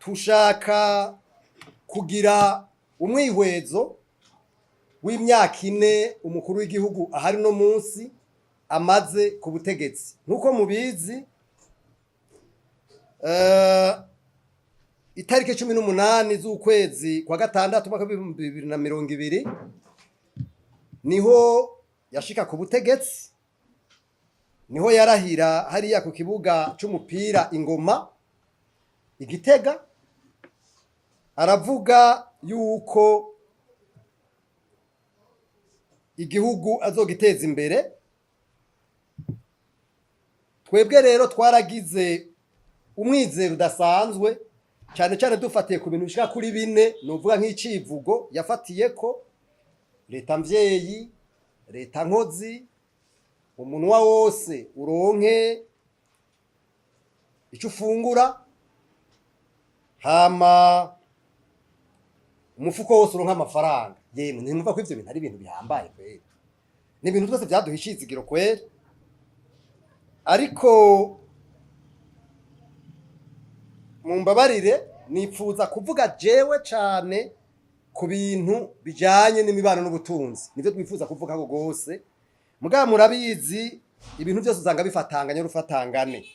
Tushaka kugira umwihwezo w'imyaka 4 umukuru w'igihugu ahari no munsi amaze ku butegetsi. Nk'uko mubizi, itariki 18 z'ukwezi kwa gatandatu umwaka w'2020 niho yashika ku butegetsi, niho yarahira hariya ku kibuga c'umupira Ingoma Igitega, aravuga yuko igihugu azogiteza imbere. Twebwe rero twaragize umwizero udasanzwe, cyane cyane dufatiye ku bintu bishika kuri bine, nuvuga nk'icivugo yafatiye ko leta mvyeyi, leta nkozi, umunwa wose uronke ico ufungura, hama umufuko wose uronke amafaranga. Yemwe, ntimwumva ko ivyo bintu ari ibintu bihambaye kweri? Ni ibintu twese vyaduha icizigiro kweri. Ariko mumbabarire, nipfuza kuvuga jewe cane ku bintu bijanye n'imibano n'ubutunzi, nivyo twifuza kuvuga ko gose. Mugabo murabizi, ibintu byose usanga bifatanganye rufatangane.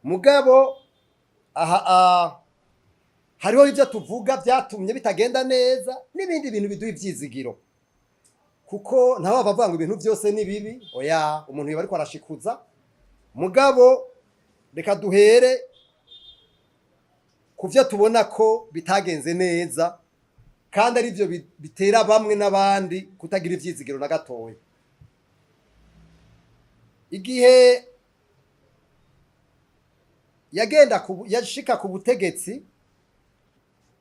Mugabo aha hariho ibyo tuvuga byatumye bitagenda neza n'ibindi bintu biduha ivyizigiro, kuko ntawe bavuga ngo ibintu byose ni bibi. Oya, umuntu yoba ariko arashikuza. Mugabo reka duhere ku vyo tubona ko bitagenze neza, kandi ari byo bitera bamwe n'abandi kutagira ivyizigiro na gatoya. Igihe yagenda yashika ku butegetsi,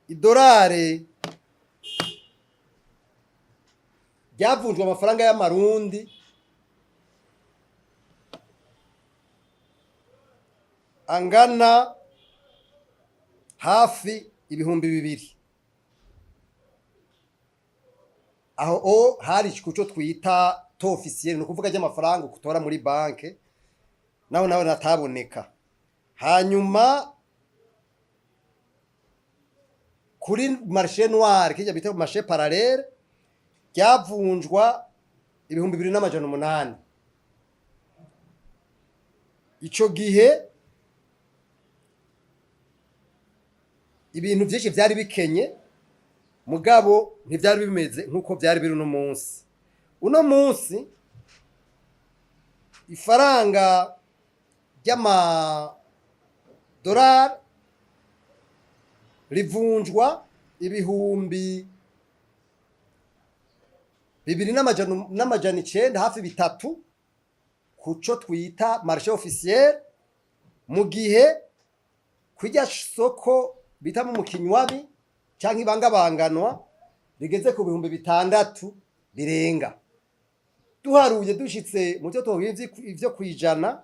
idolare ryavunjwe amafaranga y'amarundi angana hafi 2000. Aho o hari kuco twita taux officiel, ni ukuvuga ry'amafaranga utora muri banke, naho nawe nataboneka. Hanyuma kuri marché noir, kirya bita marché parallèle, ryavunjwa 2800. Ico gihe ibintu vyinshi vyari bikenye, mugabo ntivyari bimeze nkuko vyari biri uno munsi. Uno munsi ifaranga ry'amadolari rivunjwa 2900, hafi 3, kuco twita marché officiel, mu gihe kwirya soko bita mu kinywabi canke ibangabanganwa rigeze ku 6000 birenga. Duharuye dushitse mu byo twohira ivyo kwijana,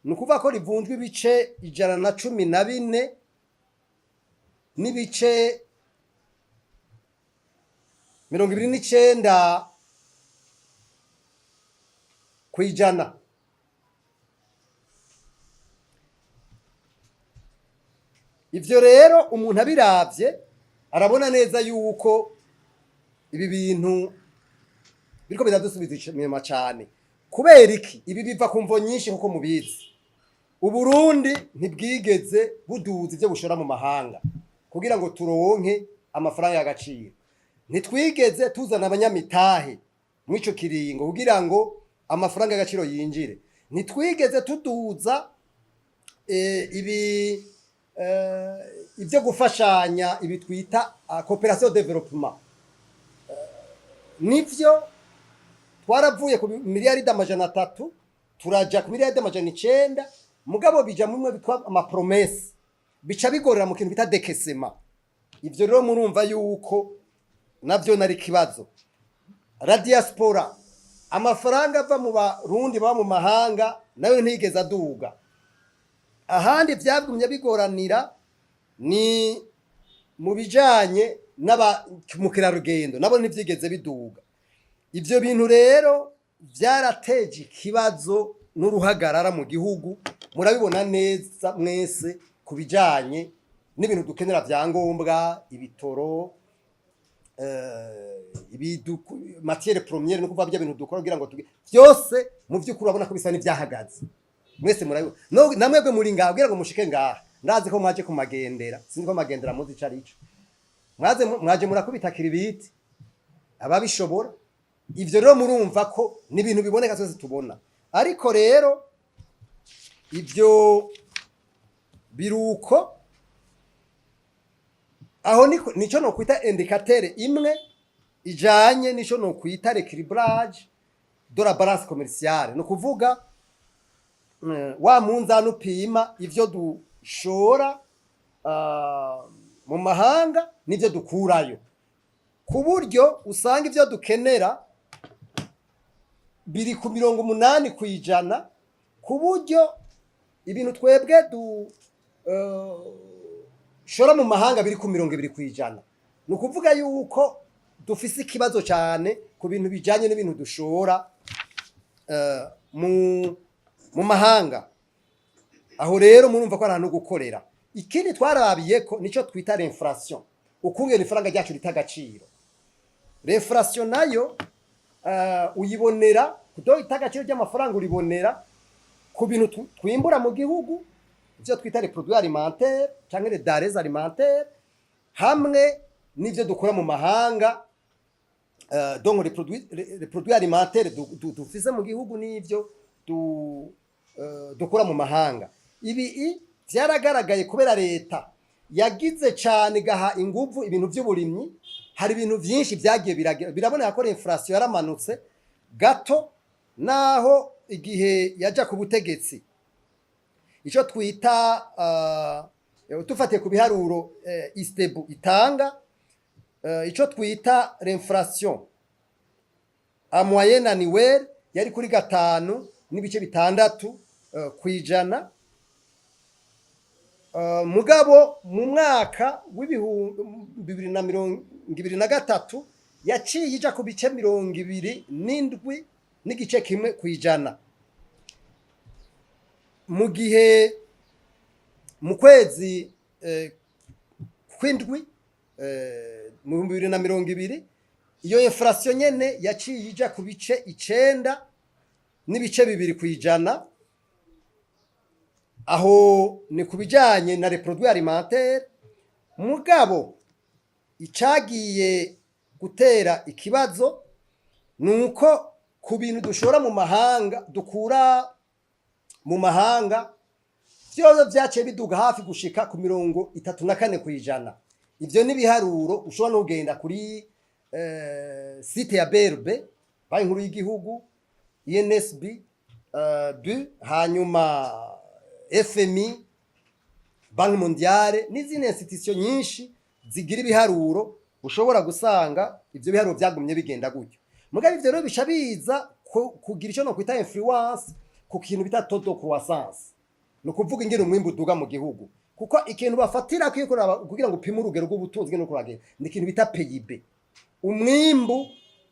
ni ukuvuga ko rivunjwa ibice 114 n'ibice 29 kwijana. Ivyo rero umuntu abiravye arabona neza yuko ibi bintu biriko biradusubiza inyuma cane. Kubera iki? Ibi biva ku mvo nyinshi nkuko mubizi. Uburundi ntibwigeze buduza ivyo bushora mu mahanga kugira ngo turonke amafaranga y'agaciro. Ntitwigeze tuzana abanyamitahe mw'ico kiringo kugira ngo amafaranga y'agaciro yinjire. Ntitwigeze tuduza ibi ivyo gufashanya, ibi twita coopération développement. Nivyo, twaravuye ku miliyaridi 300 turaja ku miliyaridi 900, mugabo bija mumwe bitwa ama promesses, bica bigorera mu kintu bita décaissement. Ivyo rero murumva yuko navyo nari kibazo. La diaspora, amafaranga ava mu Barundi baba mu mahanga, nayo ntiyigeze aduga. Ahandi vyagumye bigoranira ni mu bijanye n'aba mukerarugendo, nabo ntivyigeze biduga. Ivyo bintu rero vyarateje ikibazo n'uruhagarara mu gihugu, murabibona neza mwese ku ku bijanye n'ibintu dukenera vya ngombwa, ibitoro, matière première, no kuvuga bya bintu dukora kugira ngo tuge byose. Mu by'ukuri urabona ko bisa n'ibyahagaze. Mwese murabibona no namwebwe muri ngaha kugira ngo mushike ngaha, ndazi ko mwaje kumagendera. Sinzi ko magendera muzi ico arico. Mwaze mwaje murakubita kiribiti ababishobora. Ivyo rero murumva ko ni ibintu biboneka, twese tubona. Ariko rero ivyo biruko aho nico nokwita indicateur imwe ijanye nico nokwita l'équilibrage de la balance commerciale, ni ukuvuga wa munzani upima ivyo dushora mu mahanga n'ivyo dukurayo, ku buryo usanga ivyo dukenera biri ku 80%, ku buryo ibintu twebwe du shora mu mahanga biri ku 20%. Ni ukuvuga yuko dufise ikibazo cyane ku bintu bijanye n'ibintu dushora mu mahanga. Aho rero murumva ko ari ahantu ho gukorera. Ikindi twarabiye ko nico twita l'inflation, ukungena ifaranga ryacu rita agaciro. L'inflation nayo uyibonera kudo ita agaciro ry'amafaranga, uribonera ku bintu twimbura mu gihugu, ivyo twita les produits alimentaires canke les denrées alimentaires, hamwe n'ivyo dukura mu mahanga. Donc les produits alimentaires dufise mu gihugu n'ivyo dukura mu mahanga. Ibi vyaragaragaye kubera leta yagize cane igaha inguvu ibintu vy'uburimyi. Hari ibintu vyinshi vyagiye biraboneka ko inflation yaramanutse gato, naho igihe yaja ku butegetsi ico twita dufatiye ku biharuro ISTEEBU itanga, ico twita l'inflation en moyenne annuelle yari kuri 5,6 kwijana. Mugabo mu mwaka w'2023 yaciye ija ku bice 27,1 kwijana, mu gihe mu kwezi kw'indwi mu 2020 iyo inflation nyene yaciye ija ku bice 9,2 kwijana. Aho ni ku bijanye na les produits alimentaires. Mugabo icagiye gutera ikibazo nuko ku bintu dushora mu mahanga, dukura mu mahanga, vyozo vyaciye biduga hafi gushika ku 34 kwijana. Ivyo ni ibiharuro ushobora no kugenda kuri site ya BRB, Banki Nkuru y'igihugu, INSB, B, hanyuma FMI, Banque Mondiale n'izindi institution nyinshi zigira ibiharuro, ushobora gusanga ivyo biharuro vyagumye bigenda gutyo. Mugabo ivyo rero bica biza kugira ico no kwita influence ku kintu bita taux de croissance, ni ukuvuga ingene umwimbu uduga mu gihugu, kuko ikintu bafatira kugira ngo upime urugero rw'ubutunzi ngene uko uragenda ni ikintu bita PIB, umwimbu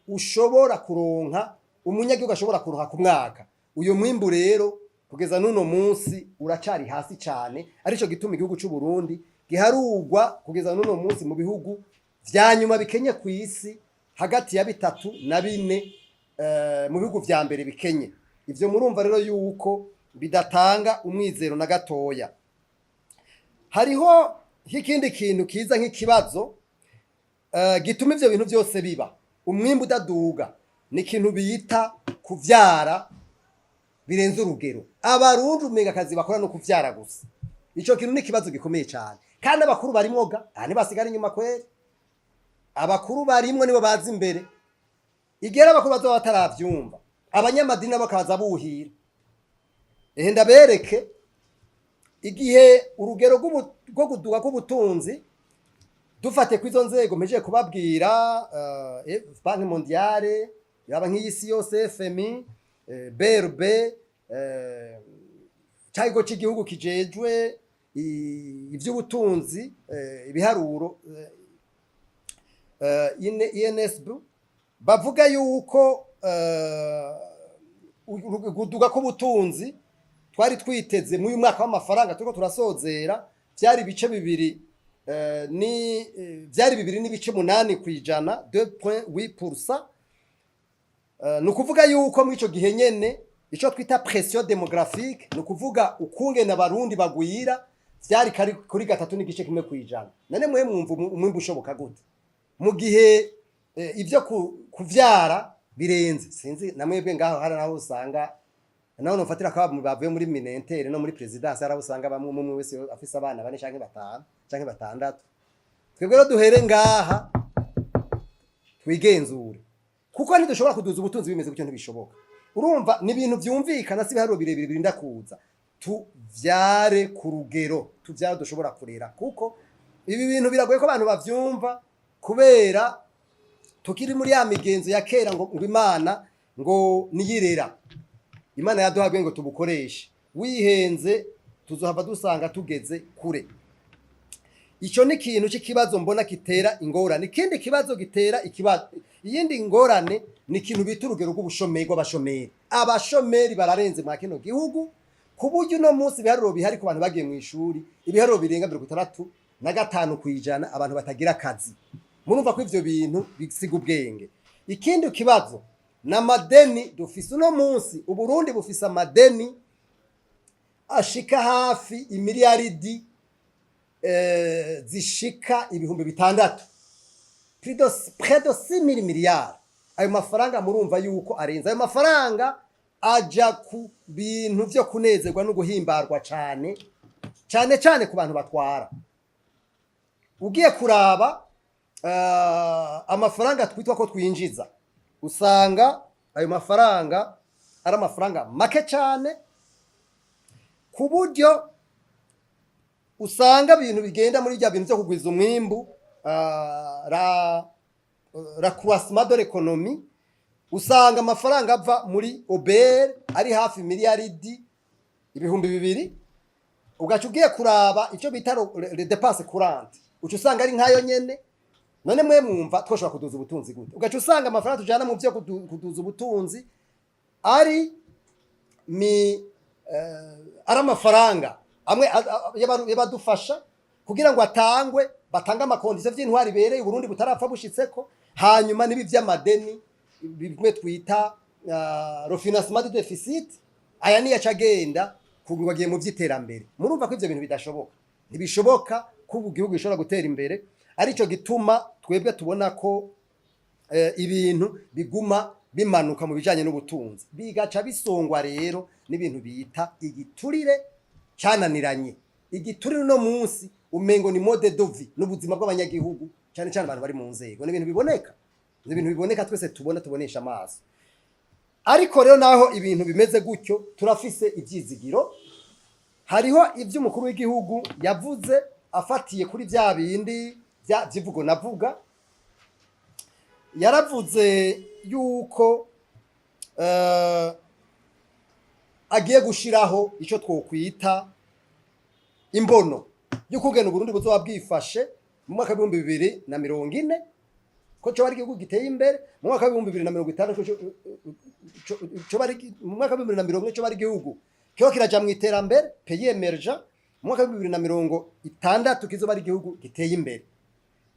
ushobora kuronka, umunyagihugu ashobora kuronka ku mwaka. Uyo mwimbu rero kugeza n'uno munsi uracari hasi cane, arico gituma igihugu c'u Burundi giharurwa kugeza n'uno munsi mu bihugu vya nyuma bikenye ku isi, hagati ya bitatu na bine mu bihugu vya mbere bikenye. Ivyo murumva rero yuko bidatanga umwizero na gatoya. Hariho nk'ikindi kintu kiza nk'ikibazo gituma ivyo bintu byose biba, umwimbu udaduga, ni ikintu bita kuvyara birenze urugero. Abarundi umenga akazi bakora no kuvyara gusa. Ico kintu ni ikibazo gikomeye cyane, kandi abakuru barimwo ga, aha ntibasigara inyuma kweri. Abakuru barimwo nibo baza imbere. Igera abakuru bazoba bataravyumva, abanyamadini nabo bakaza buhira. Ehe, ndabereke igihe urugero rwo kuduga k'ubutunzi dufate kw'izo nzego mpejeje kubabwira, Banque Mondiale, yaba nk'iy'isi yose, FMI, BRB, ca kigo c'igihugu kijejwe ivy'ubutunzi, ibiharuro, INSB, bavuga yuko kuduga k'ubutunzi twari twiteze muri uyu mwaka w'amafaranga turiko turasozera byari ibice bibiri ni byari 2.8%, 2.8%. Ni ukuvuga yuko muri ico gihe nyene ico twita pression démographique, ni ukuvuga ukungene Abarundi bagwira, vyari kari kuri 3.1%. None mwe mwumva umwimbu ushoboka gute mu gihe ivyo kuvyara birenze? Sinzi namwebwe ngaho hari naho usanga naho nofatira ko bavuye muri Mininter no muri présidence, hari aho usanga bamwe, umwe wese afise abana bane canke batanu canke batandatu. Twebwe rero duhere ngaha twigenzure, kuko ntidushobora kuduza ubutunzi bimeze gutyo, ntibishoboka. Urumva ni ibintu vyumvikana, si ibiharuro birebire birinda kuza. Tuvyare ku rugero, tuvyare dushobora kurera, kuko ibi bintu biragoye ko abantu bavyumva kubera tukiri muri ya migenzo ya kera ngo Imana ngo niyirera. Imana yaduhaye ngo tubukoreshe. Wihenze tuzohava dusanga tugeze kure. Ico ni ikintu cy'ikibazo mbona gitera ingorane. Ikindi kibazo gitera ikibazo, iyindi ngorane, ni ikintu bita urugero rw'ubushomeri, rw'abashomeri. Abashomeri bararenze mwa kino gihugu, ku buryo uno munsi ibiharuro bihari ku bantu bagiye mu ishuri, ibiharuro birenga 65% abantu batagira akazi. Murumva ko ivyo bintu bisiga ubwenge. Ikindi kibazo ni amadeni dufise uno munsi. Uburundi bufise amadeni ashika hafi imiliyaridi zishika 6000, près de 6000 miliyari. Ayo mafaranga murumva yuko arenze. Ayo mafaranga aja ku bintu vyo kunezerwa no guhimbarwa cane cane cane ku bantu batwara. Ugiye kuraba amafaranga twitwa ko twinjiza, usanga ayo mafaranga ari amafaranga make cane, ku buryo usanga ibintu bigenda muri bya bintu byo kugwiza umwimbu, l'accroissement de l'économie, usanga amafaranga ava muri OBR ari hafi miliyaridi 2000. Ugaca ugiye kuraba icyo bita les dépenses courantes, uca usanga ari nkayo nyene. None mwe mwumva twoshobora kuduza ubutunzi gute? Ugaca usanga amafaranga tujana mu byo kuduza ubutunzi ari mi ari amafaranga amwe y'abadufasha kugira ngo atangwe, batange ama conditions vy'intwari ibereye Uburundi butarapfa bushitseko. Hanyuma n'ibi vy'amadeni bimwe twita refinancement de déficit, aya niyo aca agenda bagiye mu vy'iterambere. Murumva ko ivyo bintu bidashoboka, ntibishoboka ko ubu igihugu gishobora gutera imbere. Arico gituma twebwe tubona ko ibintu biguma bimanuka mu bijanye n'ubutunzi, bigaca bisongwa rero n'ibintu bita igiturire cyananiranye. Igiturire uno munsi umengo ni mode de vie n'ubuzima bw'abanyagihugu, cyane cyane abantu bari mu nzego. Ni ibintu biboneka, ni ibintu biboneka twese tubona, tubonesha amaso. Ariko rero naho ibintu bimeze gutyo, turafise ivyizigiro. Hariho ibyo umukuru w'igihugu yavuze afatiye kuri bya bindi bya vyivugo navuga. Yaravuze yuko agiye gushiraho icyo twokwita imbono y'ukugena Uburundi buzoba bwifashe mu mwaka w'2040, ko coba ari igihugu giteye imbere mu mwaka w'2060, ko coba ari mu mwaka w'2040 coba ari igihugu kiba kiraja mu iterambere, pays émergent, mu mwaka w'2060 kizoba ari igihugu giteye imbere.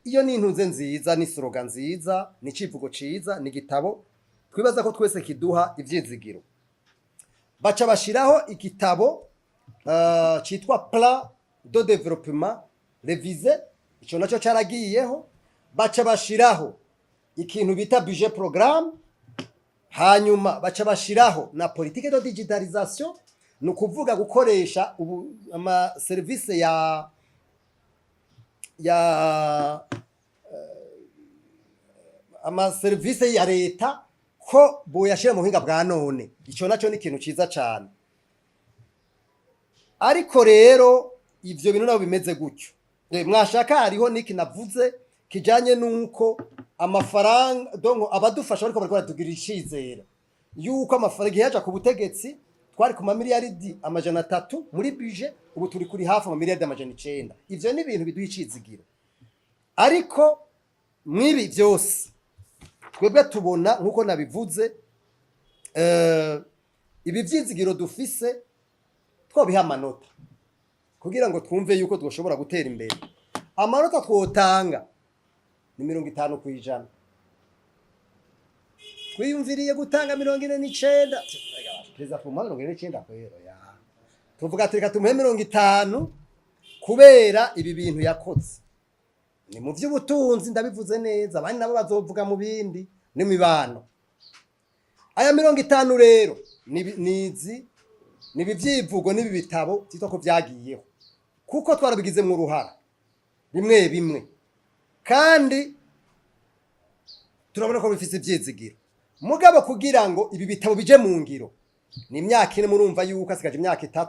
Iyo ni intuze nziza, ni slogan nziza, ni icivugo ciza, ni igitabo twibaza ko twese kiduha ivyizigiro. Baca bashiraho igitabo citwa plan de développement révisé, ico naco caragiyeho. Baca bashiraho ikintu bita budget programme, hanyuma baca bashiraho na politique de digitalisation, ni ukuvuga gukoresha ubu ama service ya ama service ya leta ko boyashira mu buhinga bwa none. Ico naco ni ikintu ciza cane. Ariko rero ivyo bintu nabo bimeze gutyo, mwashaka hariho niki navuze kijanye nuko amafaranga, donc abadufasha bariko baratugirira icizere yuko amafaranga igihe yaja ku butegetsi twari ku mamiliyaridi 300 muri budget, ubu turi kuri hafi amamiliyaridi 900. Ivyo ni ibintu biduha icizigiro. Ariko mwibi vyose twebwe tubona, nk'uko nabivuze, ibi vyizigiro dufise twobiha amanota. Kugira ngo twumve yuko twoshobora gutera imbere, amanota twotanga ni 50%. Twiyumviriye gutanga 49. Perezida tumuha 49 kwero ya tuvuga ati reka tumuhe 50 kubera ibi bintu yakoze ni mu by'ubutunzi. Ndabivuze neza, abandi nabo bazovuga mu bindi n'imibano. Aya 50 rero nizi ni ibi byivugo n'ibi bitabo byitwa ko byagiyeho, kuko twarabigizemo uruhara bimwe bimwe, kandi turabona ko bifise ivyizigiro. Mugabo kugira ngo ibi bitabo bije mu ngiro ni imyaka 4. Murumva yuko asigaje imyaka 3,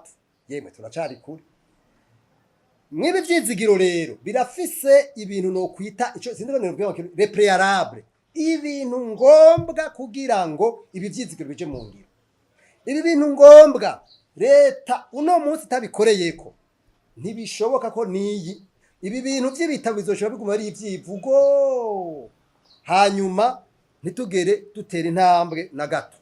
yemwe turacari kure. Mwibi vyizigiro rero birafise ibintu no kwita ico sinzi ko nobwira les préalables, ibintu ngombwa kugira ngo ibi vyizigiro bije mu ngiro. Ibi bintu ngombwa leta uno munsi itabikoreyeko ntibishoboka ko niyi ibi bintu vy'ibitabo bizoshobora biguma ari ivyivugo, hanyuma ntitugere dutera intambwe na gato.